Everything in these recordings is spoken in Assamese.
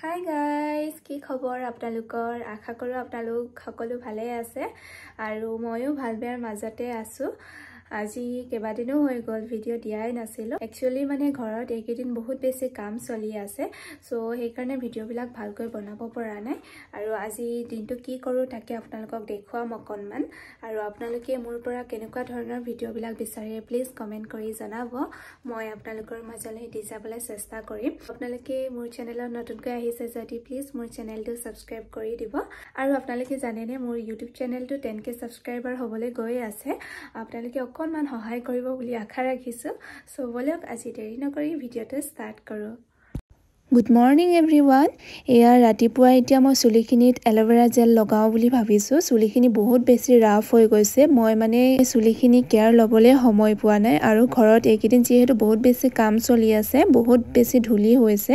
হাই গাইজ, কি খবৰ আপোনালোকৰ? আশা কৰোঁ আপোনালোক সকলো ভালেই আছে আৰু ময়ো ভাল বেয়াৰ মাজতে আছোঁ। আজি কেইবাদিনো হৈ গ'ল ভিডিঅ' দিয়াই নাছিলোঁ। একচুৱেলি মানে ঘৰত এইকেইদিন বহুত বেছি কাম চলি আছে, চ' সেইকাৰণে ভিডিঅ'বিলাক ভালকৈ বনাব পৰা নাই। আৰু আজি দিনটো কি কৰোঁ তাকে আপোনালোকক দেখুৱাম অকণমান। আৰু আপোনালোকে মোৰ পৰা কেনেকুৱা ধৰণৰ ভিডিঅ'বিলাক বিচাৰে প্লিজ কমেণ্ট কৰি জনাব, মই আপোনালোকৰ মাজলৈ দি যাবলৈ চেষ্টা কৰিম। আপোনালোকে মোৰ চেনেলত নতুনকৈ আহিছে যদি প্লিজ মোৰ চেনেলটো ছাবস্ক্ৰাইব কৰি দিব। আৰু আপোনালোকে জানেনে মোৰ ইউটিউব চেনেলটো 10K subscriber হ'বলৈ গৈ আছে, আপোনালোকে অকণমান সহায় কৰিব বুলি আশা ৰাখিছোঁ। চ' ব'লক আজি দেৰি নকৰি ভিডিঅ'টো ষ্টাৰ্ট কৰোঁ। Good morning everyone. এয়া ৰাতিপুৱা এতিয়া মই চুলিখিনিত এল'ভেৰা জেল লগাওঁ বুলি ভাবিছোঁ। চুলিখিনি বহুত বেছি ৰাফ হৈ গৈছে, মই মানে চুলিখিনি কেয়াৰ ল'বলৈ সময় পোৱা নাই। আৰু ঘৰত এইকেইদিন যিহেতু বহুত বেছি কাম চলি আছে, বহুত বেছি ধূলি হৈছে,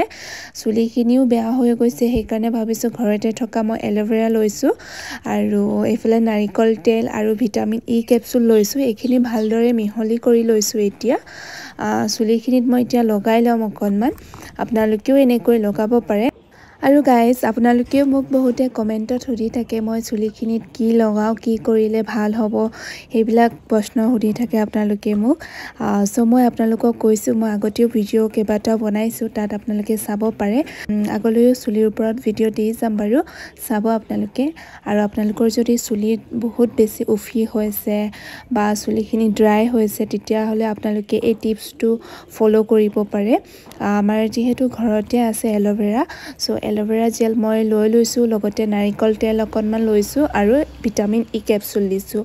চুলিখিনিও বেয়া হৈ গৈছে। সেইকাৰণে ভাবিছোঁ ঘৰতে থকা মই এল'ভেৰা লৈছোঁ আৰু এইফালে নাৰিকল তেল আৰু ভিটামিন ই কেপচুল লৈছোঁ। এইখিনি ভালদৰে মিহলি কৰি লৈছোঁ। এতিয়া চুলিখিনিত মই এতিয়া লগাই ল'ম অকণমান, আপোনালোকেও এনেকৈ লগাব পাৰে। আৰু গাইজ, আপোনালোকেও মোক বহুতে কমেণ্টত সুধি থাকে মই চুলিখিনিত কি লগাওঁ, কি কৰিলে ভাল হ'ব, সেইবিলাক প্ৰশ্ন সুধি থাকে আপোনালোকে মোক। চ' মই আপোনালোকক কৈছোঁ, মই আগতেও ভিডিঅ' কেইবাটাও বনাইছোঁ, তাত আপোনালোকে চাব পাৰে। আগলৈও চুলিৰ ওপৰত ভিডিঅ' দি যাম বাৰু, চাব আপোনালোকে। আৰু আপোনালোকৰ যদি চুলিত বহুত বেছি উফি হৈছে বা চুলিখিনি ড্ৰাই হৈছে, তেতিয়াহ'লে আপোনালোকে এই টিপছটো ফ'ল' কৰিব পাৰে। আমাৰ যিহেতু ঘৰতে আছে এল'ভেৰা, চ' এল'ভেৰা জেল মই লৈ লৈছোঁ, লগতে নাৰিকল তেল অকণমান লৈছোঁ আৰু ভিটামিন ই কেপচুল দিছোঁ।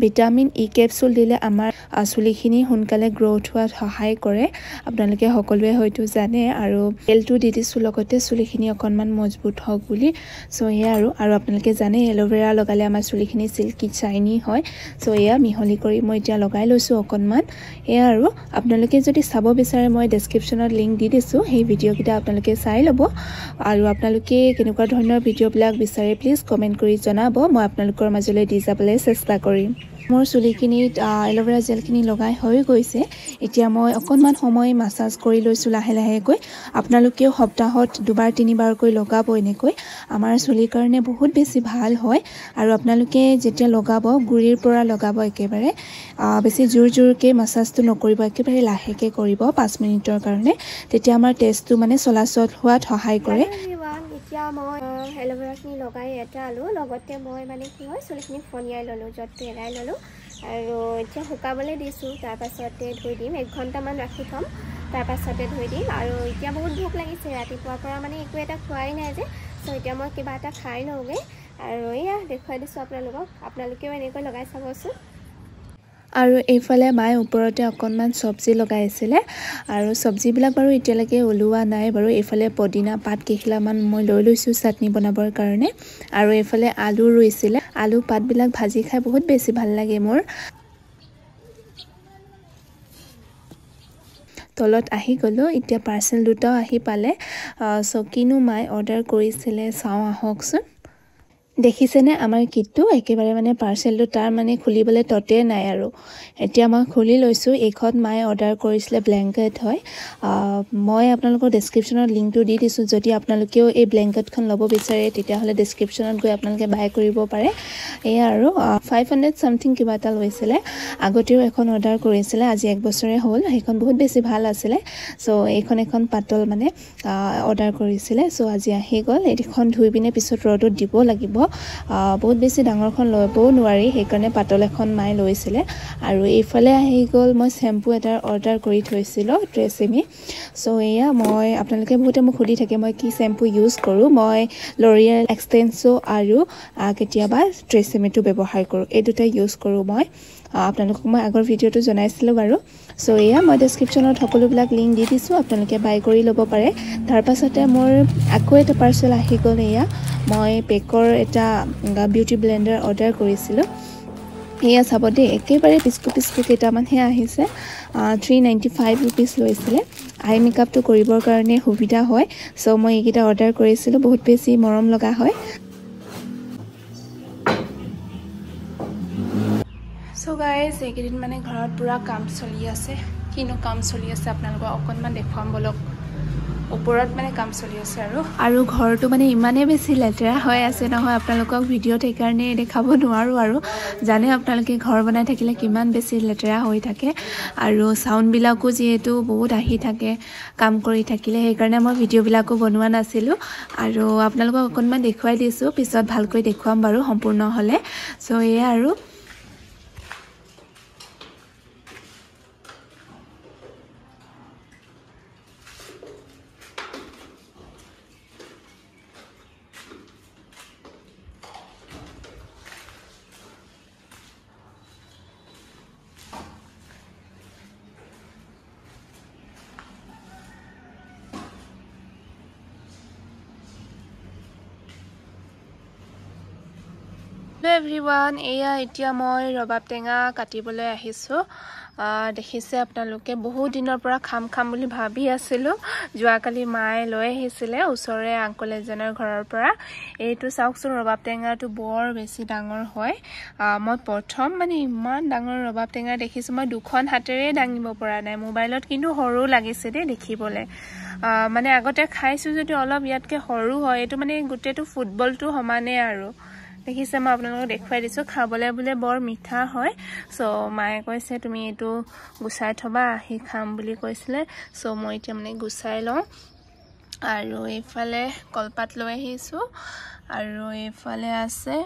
ভিটামিন ই কেপচুল দিলে আমাৰ চুলিখিনি সোনকালে গ্ৰ'থ হোৱাত সহায় কৰে, আপোনালোকে সকলোৱে হয়তো জানে। আৰু তেলটো দি দিছোঁ লগতে চুলিখিনি অকণমান মজবুত হওক বুলি। চ' এয়া আৰু আপোনালোকে জানে এল'ভেৰা লগালে আমাৰ চুলিখিনি চিল্কি চাইনি হয়। চ' এয়া মিহলি কৰি মই এতিয়া লগাই লৈছোঁ অকণমান। এয়া আৰু আপোনালোকে যদি চাব বিচাৰে মই ডেছক্ৰিপশ্যনত লিংক দি দিছোঁ, সেই ভিডিঅ'কেইটা আপোনালোকে চাই ল'ব। আৰু আপোনালোকে কেনেকুৱা ধৰণৰ ভিডিঅ'বিলাক বিচাৰে প্লিজ কমেণ্ট কৰি জনাব, মই আপোনালোকৰ মাজলৈ দি যাবলৈ চেষ্টা কৰিম। মোৰ চুলিখিনিত এল'ভেৰা জেলখিনি লগাই হৈ গৈছে। এতিয়া মই অকণমান সময় মাছাজ কৰি লৈছোঁ লাহে লাহেকৈ। আপোনালোকেও সপ্তাহত দুবাৰ তিনিবাৰকৈ লগাব এনেকৈ, আমাৰ চুলিৰ কাৰণে বহুত বেছি ভাল হয়। আৰু আপোনালোকে যেতিয়া লগাব গুৰিৰ পৰা লগাব, একেবাৰে বেছি জোৰ জোৰকৈ মাছাজটো নকৰিব, একেবাৰে লাহেকৈ কৰিব 5 মিনিটৰ কাৰণে, তেতিয়া আমাৰ তেজটো মানে চলাচল হোৱাত সহায় কৰে। এতিয়া মই এল'ভেৰাখিনি লগাই এটা আলু লগতে মই মানে কি হয় চুলিখিনি ফনিয়াই ল'লোঁ, য'তটো এৰাই ল'লোঁ আৰু এতিয়া শুকাবলৈ দিছোঁ। তাৰপাছতে ধুই দিম, 1 ঘণ্টামান ৰাখি থ'ম, তাৰপাছতে ধুই দিম। আৰু এতিয়া বহুত ভোক লাগিছে, ৰাতিপুৱাৰ পৰা মানে একো এটা খোৱাই নাই যে, চ' এতিয়া মই কিবা এটা খাই লওঁগৈ। আৰু এয়া দেখুৱাই দিছোঁ আপোনালোকক, আপোনালোকেও এনেকৈ লগাই চাবচোন। আৰু এইফালে মায়ে ওপৰতে অকণমান চব্জি লগাইছিলে আৰু চব্জিবিলাক বাৰু এতিয়ালৈকে ওলোৱা নাই বাৰু। এইফালে পদিনা পাত কেইখিলামান মই লৈ লৈছোঁ চাটনি বনাবৰ কাৰণে। আৰু এইফালে আলু ৰুইছিলে, আলু পাতবিলাক ভাজি খাই বহুত বেছি ভাল লাগে মোৰ। তলত আহি গ'লোঁ, এতিয়া পাৰ্চেল দুটাও আহি পালে। চ' কিনো মায়ে অৰ্ডাৰ কৰিছিলে চাওঁ আহকচোন। দেখিছেনে আমাৰ কিটটো একেবাৰে মানে পাৰ্চেলটো তাৰ মানে খুলিবলৈ ততে নাই আৰু। এতিয়া মই খুলি লৈছোঁ। এইখন মায়ে অৰ্ডাৰ কৰিছিলে, ব্লেংকেট হয়। মই আপোনালোকৰ ডেছক্ৰিপশ্যনত লিংকটো দি দিছোঁ, যদি আপোনালোকেও এই ব্লেংকেটখন ল'ব বিচাৰে তেতিয়াহ'লে ডেছক্ৰিপশ্যনত গৈ আপোনালোকে বাই কৰিব পাৰে। এয়া আৰু 500 ছামথিং কিবা এটা লৈছিলে। আগতেও এখন অৰ্ডাৰ কৰিছিলে, আজি 1 বছৰে হ'ল, সেইখন বহুত বেছি ভাল আছিলে। চ' এইখন এখন পাতল মানে অৰ্ডাৰ কৰিছিলে, চ' আজি আহি গ'ল। এইখন ধুই পিনে পিছত ৰ'দত দিব লাগিব, বহুত বেছি ডাঙৰখন ল'বও নোৱাৰি, সেইকাৰণে পাতল এখন মায়ে লৈছিলে। আৰু এইফালে আহি গ'ল মই শ্বেম্পু এটাৰ অৰ্ডাৰ কৰি থৈছিলোঁ, ট্ৰেচেমি। চ' এয়া মই আপোনালোকে বহুতে মোক সুধি থাকে মই কি শ্বেম্পু ইউজ কৰোঁ। মই লৰিয়েল এক্সটেনছো আৰু কেতিয়াবা ট্ৰেচেমিটো ব্যৱহাৰ কৰোঁ, এই দুটা ইউজ কৰোঁ মই। আপোনালোকক মই আগৰ ভিডিঅ'টো জনাইছিলোঁ বাৰু। চ' এয়া মই ডেছক্ৰিপশ্যনত সকলোবিলাক লিংক দি দিছোঁ, আপোনালোকে বাই কৰি ল'ব পাৰে। তাৰপাছতে মোৰ আকৌ এটা পাৰ্চেল আহি গ'ল। এয়া মই পেকৰ এটা বিউটি ব্লেণ্ডাৰ অৰ্ডাৰ কৰিছিলোঁ। এয়া চাব দেই, একেবাৰে পিস্কু পিস্কু কেইটামানহে আহিছে। 395 ৰুপিজ লৈছিলে। আই মেকআপটো কৰিবৰ কাৰণে সুবিধা হয়, চ' মই এইকেইটা অৰ্ডাৰ কৰিছিলোঁ, বহুত বেছি মৰম লগা হয়। চ' গাইজ, এইকেইদিন মানে ঘৰত পূৰা কাম চলি আছে। কিনো কাম চলি আছে আপোনালোকক অকণমান দেখুৱাম ব'লক। ওপৰত মানে কাম চলি আছে আৰু ঘৰটো মানে ইমানেই বেছি লেতেৰা হৈ আছে নহয়, আপোনালোকক ভিডিঅ'ত সেইকাৰণে দেখাব নোৱাৰোঁ। আৰু জানে আপোনালোকে ঘৰ বনাই থাকিলে কিমান বেছি লেতেৰা হৈ থাকে আৰু চাউণ্ডবিলাকো যিহেতু বহুত আহি থাকে কাম কৰি থাকিলে, সেইকাৰণে মই ভিডিঅ'বিলাকো বনোৱা নাছিলোঁ। আৰু আপোনালোকক অকণমান দেখুৱাই দিছোঁ, পিছত ভালকৈ দেখুৱাম বাৰু সম্পূৰ্ণ হ'লে। চ' এয়া আৰু হেল্ল' এভৰিৱান, এয়া এতিয়া মই ৰবাব টেঙা কাটিবলৈ আহিছোঁ। দেখিছে আপোনালোকে, বহুত দিনৰ পৰা খাম খাম বুলি ভাবি আছিলোঁ। যোৱাকালি মায়ে লৈ আহিছিলে ওচৰৰে আংকল এজনৰ ঘৰৰ পৰা। এইটো চাওকচোন, ৰবাব টেঙাটো বৰ বেছি ডাঙৰ হয়। মই প্ৰথম মানে ইমান ডাঙৰ ৰবাব টেঙা দেখিছোঁ, মই দুখন হাতেৰে দাঙিব পৰা নাই। মোবাইলত কিন্তু সৰু লাগিছে দেই দেখিবলৈ, মানে আগতে খাইছোঁ যদিও অলপ ইয়াতকৈ সৰু হয়। এইটো মানে গোটেইটো ফুটবলটো সমানেই আৰু। দেখিছে, মই আপোনালোকক দেখুৱাই দিছোঁ। খাবলৈ বোলে বৰ মিঠা হয়। চ' মায়ে কৈছে তুমি এইটো গুচাই থবা, আহি খাম বুলি কৈছিলে। চ' মই এতিয়া মানে গুচাই লওঁ। আৰু এইফালে কলপাত লৈ আহিছোঁ, আৰু এইফালে আছে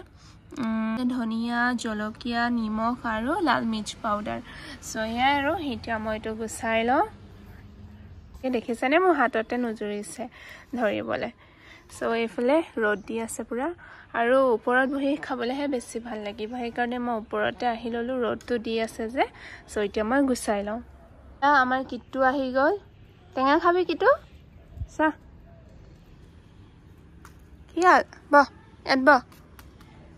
ধনিয়া, জলকীয়া, নিমখ আৰু লাল মিৰ্চ পাউডাৰ। চ' এয়াই আৰু এতিয়া মই এইটো গুচাই লওঁ। দেখিছেনে, মোৰ হাততে নুজুৰিছে ধৰিবলৈ। চ' এইফালে ৰ'দ দি আছে পূৰা, আৰু ওপৰত বহি খাবলৈহে বেছি ভাল লাগিব, সেইকাৰণে মই ওপৰতে আহি ল'লোঁ, ৰ'দটো দি আছে যে। চ' এতিয়া মই গুচাই লওঁ। আমাৰ কিট্টু আহি গ'ল। টেঙা খাবি কিট্টু? চা কি হ'ল, বহ ইয়াত বহ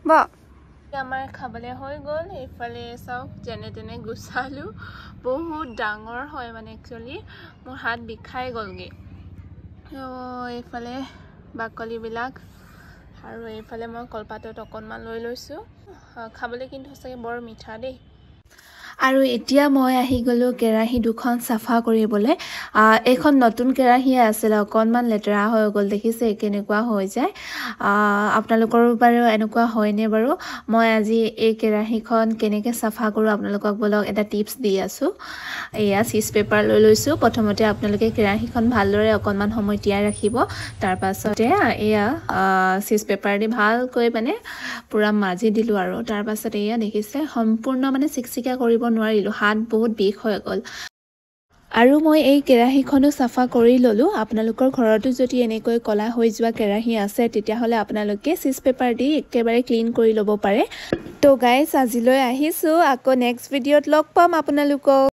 বহ। আমাৰ খাবলৈ হৈ গ'ল। এইফালে চাওক, যেনে তেনে গুচালোঁ। বহুত ডাঙৰ হয় মানে একচুৱেলি, মোৰ হাত বিষাই গ'লগৈ। এইফালে বাকলিবিলাক, আৰু এইফালে মই কলপাতত অকণমান লৈ লৈছোঁ। খাবলৈ কিন্তু সঁচাকৈ বৰ মিঠা দেই। আৰু এতিয়া মই আহি গ'লোঁ কেৰাহী দুখন চাফা কৰিবলৈ। এইখন নতুন কেৰাহীয়ে আছিলে, অকণমান লেতেৰা হৈ গ'ল, দেখিছে কেনেকুৱা হৈ যায়। আপোনালোকৰো বাৰু এনেকুৱা হয়নে বাৰু? মই আজি এই কেৰাহীখন কেনেকৈ চাফা কৰোঁ আপোনালোকক বলক এটা টিপছ দি আছোঁ। এয়া চিজ পেপাৰ লৈ লৈছোঁ। প্ৰথমতে আপোনালোকে কেৰাহীখন ভালদৰে অকণমান সময় তিয়াই ৰাখিব, তাৰপাছতে এয়া চিজ পেপাৰ দি ভালকৈ মানে পূৰা মাজি দিলোঁ। আৰু তাৰপাছত এয়া দেখিছে, সম্পূৰ্ণ মানে চিকচিকীয়া কৰিব নোৱাৰিলোঁ, হাত বহুত বিষ হৈ গ'ল। আৰু মই এই কেৰাহীখনো চাফা কৰি ল'লোঁ। আপোনালোকৰ ঘৰতো যদি এনেকৈ ক'লা হৈ যোৱা কেৰাহী আছে, তেতিয়াহ'লে আপোনালোকে চিজ পেপাৰ দি একেবাৰে ক্লিন কৰি ল'ব পাৰে। তো গাইজ, আজিলৈ আহিছোঁ, আকৌ নেক্সট ভিডিঅ'ত লগ পাম আপোনালোকক।